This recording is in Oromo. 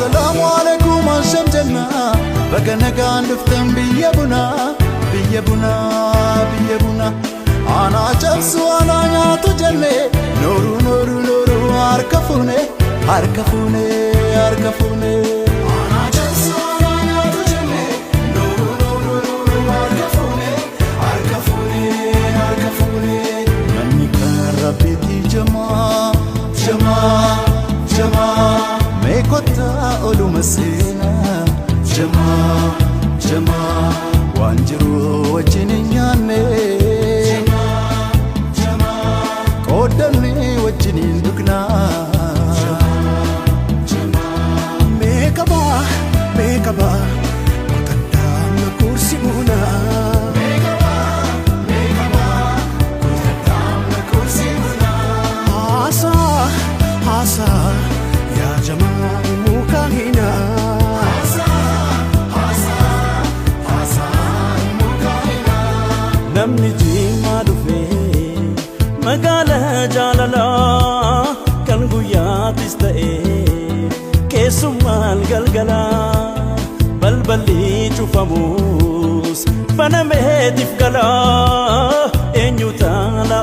Assalaamu alaikum asham jenna, baga nagaan dhuftan biyya bunaa, biyya bunaa, biyya bunaa. Aanaa cabsu aanaa nyaatu jenne, nooruu nooruu nooruu, harka fuune, harka fuune, harka fuune. Aanaa cabsu aanaa nyaatu jenne, nooruu nooruu nooruu, harka fuune, harka fuune, harka fuune. Manni kan Rabbiiti, jamaa jamaa jamaa, mee kottaa oluma seenaa, jamaa jamaa, waan jiru wajjin hin nyaanne, qooddanne wajjin hin dhugnaa. Meeqabaa meeqabaa kutaddaama kursi bunaa. Haasaa haasaa yaa jamaa muka hinaa. Namni Jimaa dhufee magaalaa jaalalaa kan guyyaatis ta'e keessummaan galgalaa, balballi cufamus banameetiif galaa, eenyu taala